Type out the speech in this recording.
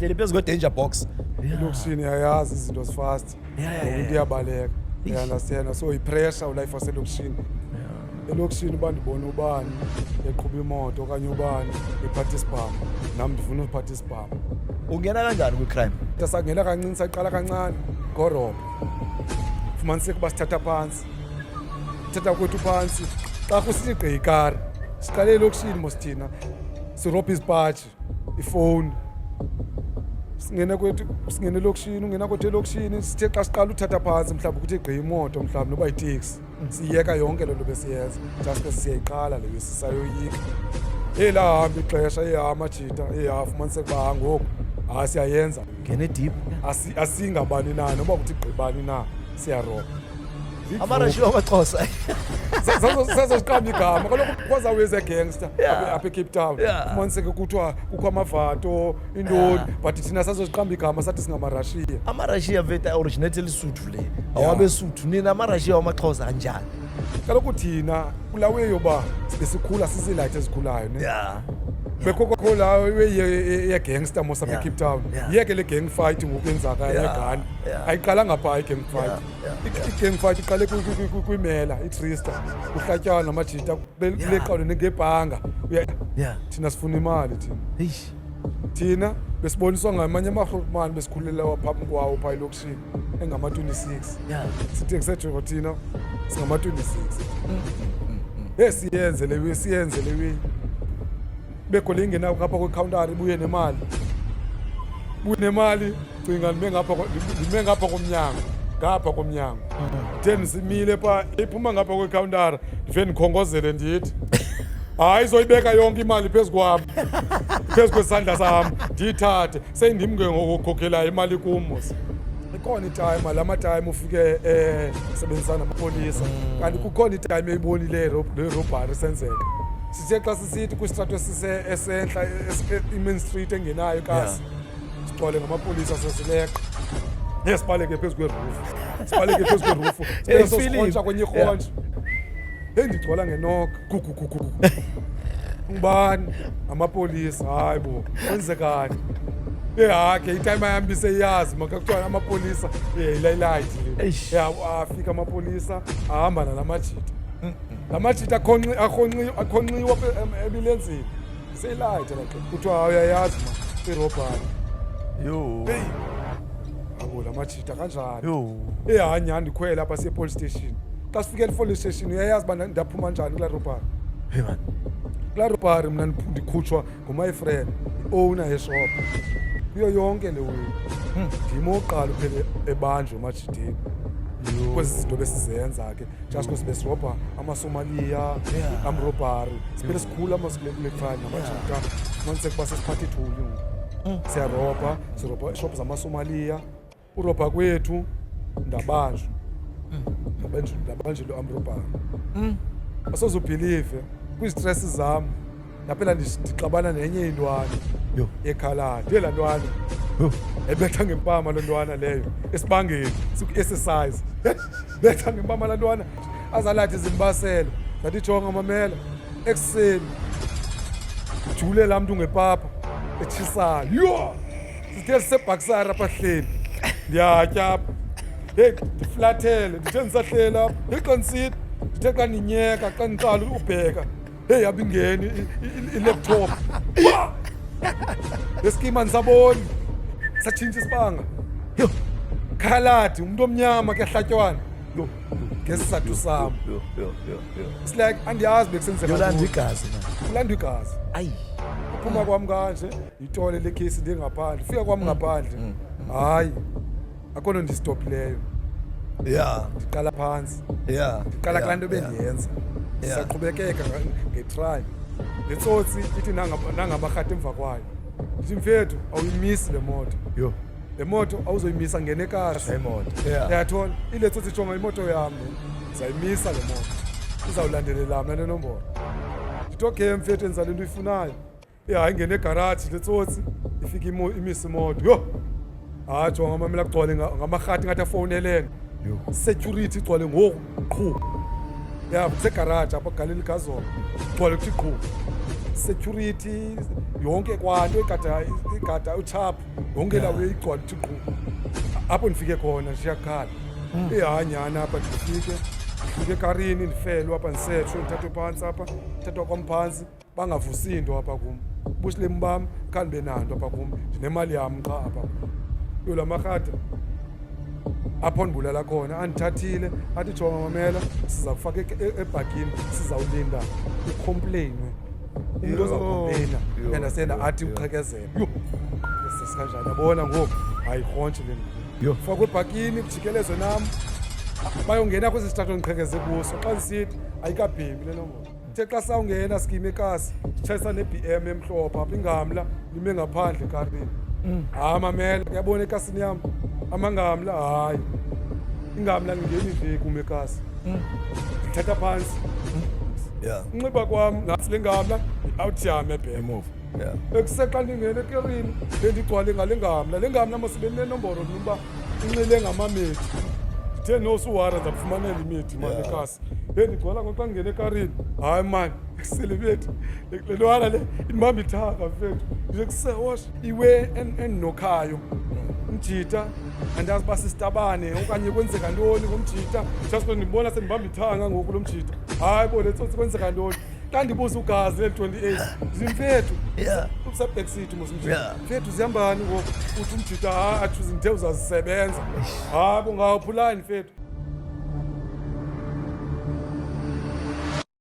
Hleli phezu kwe-danger box. Elokishini yayazi izinto zifast. Ngoba into iyabaleka. Uya-understand? So i-pressure ulife waselokishini. Elokishini uba ndibona ubani eqhuba imoto okanye ubani ephatha isibhamu, nam ndifuna uphatha isibhamu. Ungena kanjani kwi-crime? Sangena kancinci, saqala kancane ngorobha. Fumaniseka uba sithatha phantsi, thatha kwethu phantsi xa kusithi gqi ikari. Siqale elokishini mos thina, sirobha izipaji, ifowuni. Singene kwethu, singene elokishini, ungena kwethu elokishini, sithe xa siqala uthatha phantsi mhlawumbi kuthi gqi imoto mhlawumbi noba yiteksi, siyeka yonke loo nto besiyenza just because siyayiqala leyo, sisayoyika. Elahamba ixesha, eya amajita, eya fumaniseka uba ngoku hayi siyayenza. Ngene deep. Asingabani na noba kuthi gqibani na, siyarobha. Amarashiya amaXhosa. Sazoziqamba igama kaloku kwazaweza gangster apha eCape Town. Fumaniseke kuthiwa kukho amavato intoni, but thina sazoziqamba igama sathi singamarashiya. Amarashiya mfethu originate elisuthu le. Awabesuthu nina amarashiya wamaXhosa kanjani? Kaloku thina kulaa way yoba besikhula siziilayithi ezikhulayo ne. Bekho kwakho laa way ye-gangster mos apha eCape Town. Yeke le gang fight ngoku yenzaka yegani. Ayiqalanga phaa i-gang fight. I-gang fight iqale kwimela iTrista, kuhlatywana namajita kuleqalwe ngebhanga. Thina sifuna imali thina. Eish. Thina besiboniswa ngamanye amarhulumani besikhulela phambi kwawo phaa elokishini engama-26. Sithe kusejongo thina singama-26. Hey, siyenze le way, siyenze le way. Bekho le ingena ngapha kwekhawuntari ibuye nemali. Buye nemali, cinga ndime ngapha komnyango, ngapha komnyango. Ndithe ndisimile phaa, iphuma ngapha kwekhawuntari, ndive ndikhongozele ndithi hayi izoyibeka yonke imali phezu kwam, phezu kwesandla sam, ndiyithathe. Seyindim ke ngoku okhokhelayo imali kum mos. Ikhona itime, la matime ufike sebenzisana namapolisa, kanti kukhona itime eyibonile le robbery isenzeka. Sithe xa sisithi kwistrato esentla, i-main street engenayo kasi, sigcwale ngamapolisa sesileqa. Sibaleke phezu kwerufu, sibaleke phezu kwerufu, Hey, sibeke Philip. sosirhontsha kwenye irhontshi. Heyi, ndigcwala ngenok gugugugugu. Ngubani? Amapolisa. Hayi bo, kwenzekani? Hayi ke itime yam biseyazi makakuthiwa amapolisa ilayilayithi le. Eish. Ya, afika amapolisa ahamba nalamajita. La majita akhonxiwe apha emilenzeni. Seyilayitha la xa kuthiwa hayi uyayazi ma irobhari. Yo. Hey. Abo la majita kanjani? Yo. Hayi nyhani ndikhwele apha siye police station. Xa sifike e-police station uyayazi uba ndaphuma njani kulaa robhari. Hey man. Kulaa robhari mna ndikhutshwa ngu-my friend, i-owner yeshop. Kuyo yonke le way. Ndim owokuqala uphele ebanjwe emajiteni. Kwezi zinto besizenza ke just because besirobha amaSomaliya, armed robbery. Siphele sikhula kule crime namajita. Fumaniseke uba sesiphatha ithuli ngoku. Siyarobha, sirobha iishophu zamaSomaliya. Urobha kwethu ndabanjwa. Ndabanjelwa armed robbery. Asoze ubhilive kwizistresi zam ndaphela ndixabana nenye intwana Yo. ekhaladi. Ye laa ntwana Yo. ebetha ngempama loo ntwana leyo esibangeni siku-exercise, betha ngempama laa ntwana azalathi zimbasele. Ndathi jonga mamela, ekuseni jule laa mntu ngepapa etshisayo. Yho, sithe sisebhaksari apha hleli ndiyatya apha, heyi ndiflathele, ndithe ndisahleli apha, heyi xa ndisithi ndithe xa ndinyeka xa ndiqala ubheka, heyi abingeni i-laptop leskima ndisaboni satshintsha isibanga. Yho. Khaladi umntu omnyama kuyahlatywana ngesizathu sam. Yo, yo, yo, yo. It's like andiyazi bekusenzeka Yolanda ntoni. igazi man. Ulanda igazi. Ayi. Uphuma kwam kanje yitole le khesi ndingaphandle, ufika kwam ngaphandle hayi akho nto ndistophileyo. Ndiqala phantsi. Ndiqala kulaa nto bendiyenza. Ndisaqhubekeka ngetry. Le tsotsi ithi nangamarhadi emva kwayo, ndithi mfethu awuyimisi le moto. Yho. Le moto awuzoyimisa, ngene ekasi. Imoto. Uyathola ile tsotsi ijonga imoto yam le, ndizayimisa le moto, izawulandelela mna le nombolo. Ndithi okay mfethu, enza le nto uyifunayo. Hayi ingene egaraji le tsotsi, ifike imise imoto. Yho, hayi jonga mamela, kugcwale ngamarhadi ngathi afowunelene. Yho. Security igcwale ngoku qhu. Ya, kusegaraji apha kugalela igazolo, gcwale kuthi qhu. Security yonke kwanto igada, igada uchap yonke lawo igcwala uthi qhu. Apho ndifike khona ndishiyakhala ihanyana apha, ndifike ekarini, ndifelwe apha, ndisetshwe, ndithathwe phantsi apha, ndithathwa kwam phantsi, bangavusi into apha kum. Ubusilemu bam khandibe nanto apha kum, ndinemali yam qha apha kum. Yo, la marhata apho ndibulala khona andithathile, athi, "Jonga, mamela, siza kufaka ebhakini, sizawulinda ucomplainwe umntu ozawucomplaina." Yo, Understand? Yo, Athi yo. uqhekezela. Yho, sesikanjani? Yabona ngoku, hayi, rhontshi le nto. Yho. Fakwe ebhakini, kujikelezwe nam, bayongena kwesi sitratho ndiqhekeze kuso. Xa ndisithi ayikabhemi le nombolo, the xa sawungena sikime ekasi, sitshayisa ne-BM emhlophe apha, ingamla lime ngaphandle ekarini. Hayi, mamela, uyabona ekasini yam amangamla, hayi, ingamla lingeni nje kum ekasi, ndithatha phantsi. Unxiba kwam nantsi le ngamla, i-out yam ebhema. Emuva, yeah. Ekusexa ndingena ekerini, bendigcwale ngale ngamla. Le ngamla mos beninomboro uba inxile ngamamethi. Ndithe nosuwara ndizakufumanela imethi mani ekasi. Bendigcwala ngoxa ndingena ekarini. Hayi mani, sele bethu le ntwana le indibamba ithanga, mfethu. Ndikusewosh iwe endinokhayo umjita, andazi uba sisitabane okanye kwenzeka ntoni ngomjita. Just ndibona sendibamba ithanga ngoku lo mjita. Hayi bo, le tsotsi, kwenzeka ntoni? Xa ndibuza ugazi leli 28, zimfethu usebackseat mos umjita. Mfethu, zihambani ngoku? Uthi umjita, hayi, athi ndithe uzazisebenza. Hayi bo, ngawuphulani mfethu.